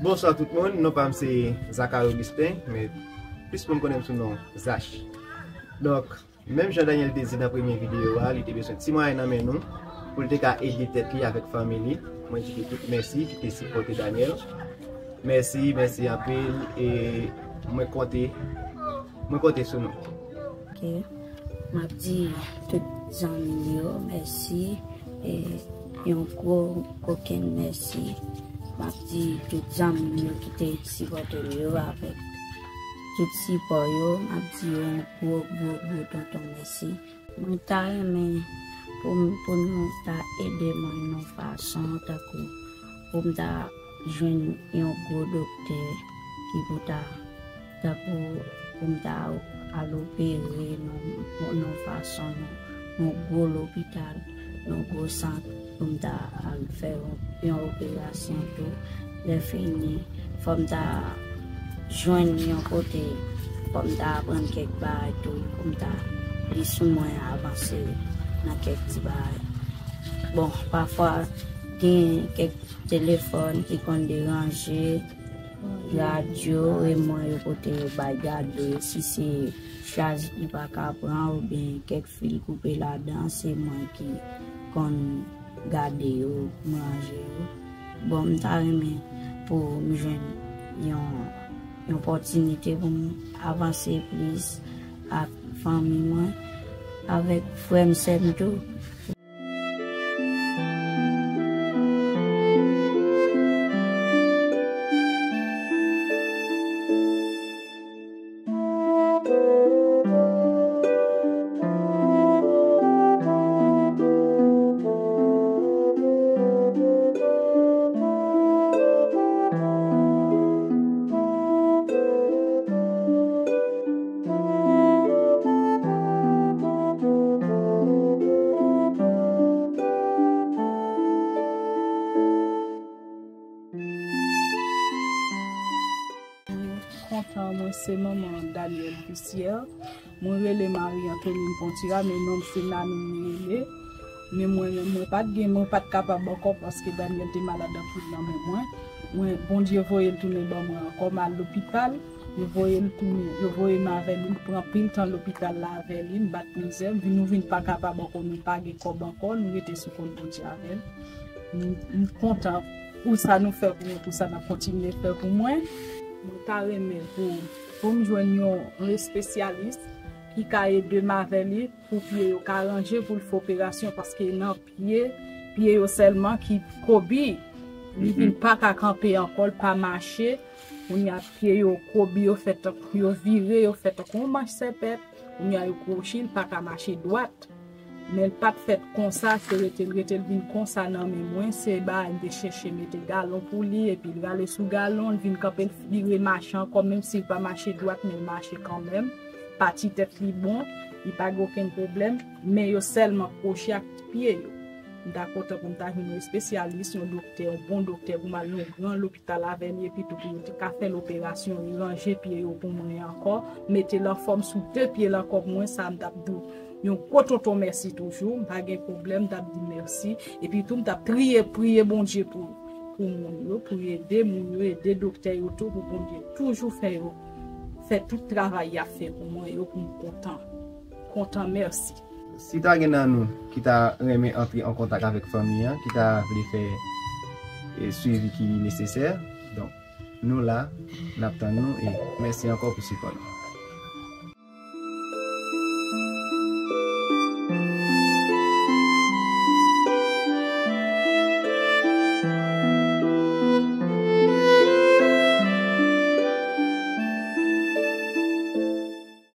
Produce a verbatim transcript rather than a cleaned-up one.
Bonswa tout moun, non pa m se Zacharie Augustin, men plis moun konnen m sou non Zach. Donk, menm jan Daniel te di nan premye videyo a, li te bezwen ti mwayen nan men nou pou l te ka ede tèt li avèk fanmi li. Mwen di li tout mèsi ki te sipòte Daniel. Mèsi, mèsi anpil e mwen konte, mwen konte sou nou. Ok. M ap di tout zanmi m yo mèsi. E yon gwo kokenn mèsi. M ap di tout zanmi m yo ki te sipòte m yo avèk tout sipò yo. M ap di yo yon gwo, gwo, gwo tonton mèsi. Mwen ta renmen pou, pou nou ta ede mwen yon fason tankou pou m ta jwenn yon gwo doktè ki pou ta, tankou pou m ta al opere nan yon fason, nan yon gwo lopital, nan yon gwo sant, pou m ta al fè yon, yon operasyon tou. Lèfini, fò m ta jwenn yon kote, fò m ta aprann kèk bagay tou, pou m ta li sou mwen avanse nan kèk ti bagay. Bon, pafwa, gen kèk telefòn ki konn deranje, radyo, e mwen yo kote yo bay gade, si se chaj ki pa ka pran oubyen kèk fil koupe ladan, se mwen ki konn gade yo, mwen ranje yo. Bon, m ta renmen pou m jwenn yon, yon opòtinite pou m avanse plis ak fanmi mwen, avèk frè m, sè m tou. Mwen kontan, mwen se manman Daniel Bussière. Mwen rele Marie Antoline Pontira, men non m se Nanou m rele. Men mwen menm, mwen pa t gen, mwen pa t kapab ankò paske Daniel te malad anpil nan men mwen. Mwen, Bondye voye l tounen ban mwen ankò, m al lopital. Yo voye l tounen, yo voye m avè li, m pran anpil tan lopital la avè li, m bat mizè, m vin, nou vin pa kapab ankò, nou pa gen kòb ankò, nou rete sou kont Bondye avè l. M, m kontan pou sa nou fè pou mwen, pou sa n ap kontinye fè pou mwen. Mwen ta renmen pou, pou m jwenn yon espesyalis ki ka ede m avè li pou pye yo ka ranje pou l fè operasyon, paske nan pye, pye yo sèlman ki kobi. Li vin pa ka kanpe ankò, l pa mache. Kounye a pye yo kobi, yo fè tankou yo vire, yo fè tankou yon manch sèpèt. Kounye a yo kwochi, l pa ka mache dwat. Men l pa t fèt konsa, se rete l, rete l vin konsa nan men mwen. Se bagay m te chèche mete galon pou li, epi l rale sou galon, l vin kanpe, l vire mache ankò, menm si l pa mache dwat, men l mache kanmenm. Pati tèt li bon, li pa gen okenn pwoblèm, men yo sèlman kwochi ak pye yo. M ta kontan pou m ta jwenn yon espesyalis, yon doktè, yon bon doktè pou m al nan yon gran lopital avè li, epi tou pou yo te ka fè l operasyon, ranje pye yo pou mwen ankò, mete l anfòm sou de pye l ankò pou mwen, sa m t ap di w yon gwo tonton mèsi toujou, m pa gen pwoblèm, m t ap di mèsi, epi tou m t ap priye, priye Bondye pou, pou moun yo, pou ede moun yo, ede doktè yo tou, pou Bondye toujou fè yo, fè tout travay y ap fè pou mwen yo, pou m kontan. Kontan, mèsi. Si ta gen nan nou ki ta renmen antre an kontak avèk fanmi an, ki ta vle fè e, swivi ki nesesè, donk, nou la, n ap tann nou e mèsi ankò pou sipò nou.